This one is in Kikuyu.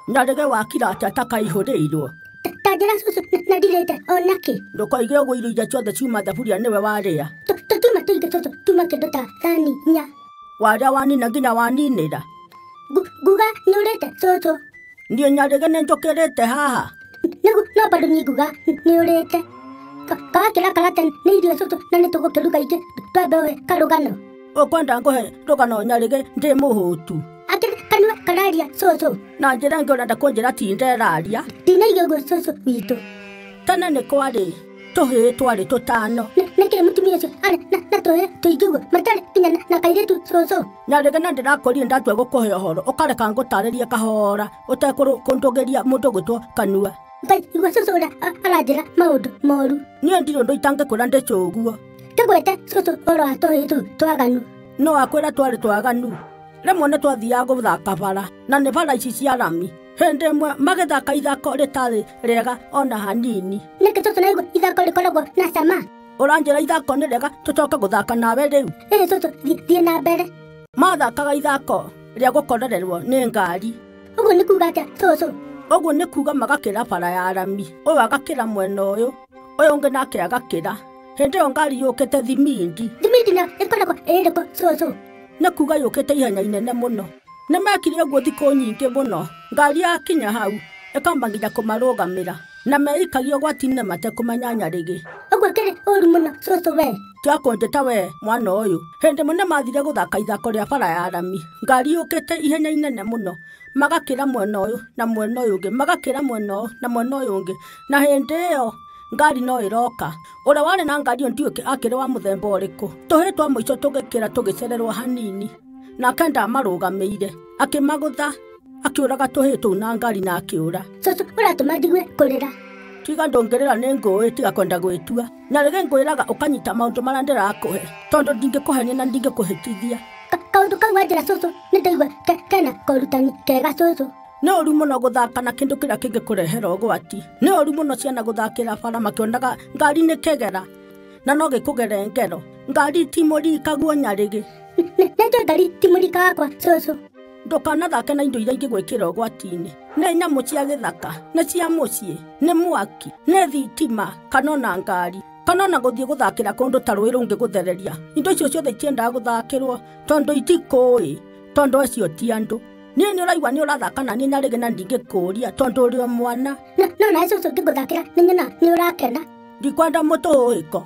Nyarĩge wakira atĩa ta kaihũrĩirwo? Ta njĩra cũcũ, na ndirĩte onakĩ. Ndũkoige ũguo, irio iria ciothe ciuma thaburia nĩwe warĩa. Tũtuma tũingĩ cũcũ, tuma kĩndũ ta thani 4. Warĩa wanina nginya waninĩra. Nguga nĩ ũrĩte cũcũ. Niĩ Nyarĩge nĩ njũkĩrĩte haha. Nĩguo, no bado niĩ nguga nĩ ũrĩte. Kawakĩra karata nĩ irio cũcũ, na nĩ tũgũkĩruga ingĩ, twambe ũhe karũgano. Ũkwenda ngũhe rũgano Nyarĩge ndĩ mũhũtu? Akĩrĩ kanua kararia cũcũ. Na njĩra ĩngĩ ũrenda kũnjĩra tinde ĩraria. Ndinaiga ũguo cũcũ witũ. Tene nĩ kwarĩ tũhĩĩ twarĩ tũtano. Nĩkĩ mũtumia ũcio arĩ na tũhĩĩ tũingĩ ũguo matarĩ nginya na kairĩtu cũcũ? Nyarĩge na ndĩrakũrire ndatua gũkũhe ũhoro ũkareka ngũtarĩrie kahora ũtekũndũgĩria mũndũ gwĩtwo kanua. Ngai igua cũcũ ũrĩa aranjĩra maũndũ moru. Niĩ ndirĩ ũndũ itangĩkwĩra ndĩ cũguo. Tũgwete cũcũ ũhoro wa tũhĩĩ tũu twaganu. No akwĩra twarĩ twaganu. Rĩmwe nĩ twathiaga gũthaka bara na nĩ bara ici cia rami. Hĩndĩ ĩmwe magĩthaka ithako rĩtarĩ rĩega ona hanini. Nĩkĩ cũcũ naigua ithako rĩkoragwo na cama? Ũranjĩra ithako nĩ rĩega tũcoke gũthaka nawe rĩu? Ĩĩ cũcũ, thiĩ na mbere. Mathakaga ithako rĩa gũkorererwo nĩ ngari. Ũguo nĩ kuga atĩa cũcũ? Ũguo nĩ kuga magakĩra bara ya rami, ũyũ agakĩra mwena ũyũ, ũyũ ũngĩ nake agakĩra. Hĩndĩ ĩyo ngari yũkĩte thimindi. Thimindi nayo ĩkoragwo ĩrĩkũ cũcũ? Nĩ kuga yũkĩte ihenya inene mũno. Nĩ mekire ũguo thikũ nyingĩ mũno. Ngari yakinya hau ĩkamba nginya kũmarũgamĩra na meikagia ũgwati-inĩ matekũmenya Nyarĩgĩ. Ũguo kĩrĩ ũru mũno cũcũ we. Tiga kũnjĩta we mwana ũyũ. Hĩndĩ ĩmwe nĩ mathire gũthaka ithako rĩa bara ya rami. Ngari yũkĩte ihenya inene mũno. Magakĩra mwena ũyũ na mwena ũyũ ũngĩ, magakĩra mwena ũyũ na mwena ũyũ ũngĩ. Na hĩndĩ ĩyo ngari no ĩroka. Ũrĩa warĩ na ngari ĩyo ndiũĩ akĩrĩ wa mũthemba ũrĩkũ. Tũhĩĩ twa mũico tũgĩkĩra tũgĩcererwo hanini. Nake ndamarũgamĩire. Akĩmagũtha, akĩũraga tũhĩĩ tũu na ngari na akĩũra. Cũcũ ũratũma njigue kũrĩra. Tiga ndũngĩrĩra nĩ ngũĩ, tiga kwenda gwĩtua. Nyarĩge ngwĩraga ũkanyita maũndũ marĩa ndĩrakũhe, tondũ ndingĩkũhenia na ndingĩkũhĩtithia. Kaũndũ kau wanjĩra cũcũ nĩ ndaigua kena korutani kega cũcũ. Nĩ ũru mũno gũthaka na kĩndũ kĩrĩa kĩngĩkũrehera ũgwati. Nĩ ũru mũno ciana gũthakĩra bara makĩonaga ngari nĩ kĩgera na no gĩkũgere ngero. Ngari ti mũrikaguo Nyarĩgĩ. Nĩ ngari ti mũrika wakwa cũcũ. Ndũkanathake na indo iria ingĩgwĩkĩra ũgwati-inĩ. Nĩ nyamũ cia gĩthaka, nĩ cia mũciĩ, nĩ mwaki, nĩ thitima, kana ona ngari, kana ona gũthiĩ gũthakĩra kũndũ ta rũĩ rũngĩgũthereria. Indo icio ciothe itiendaga gũthakĩrwo tondũ itikũĩ, tondũ acio ti andũ. Niĩ nĩ ũraigua nĩ ũrathaka na niĩ Nyarĩge na ndingĩkũria tondũ ũrĩ o mwana. No nawe cũcũ ngĩgũthakĩra nĩ nyonaga nĩ ũrakena. Ndikwenda mũtũhũhĩko.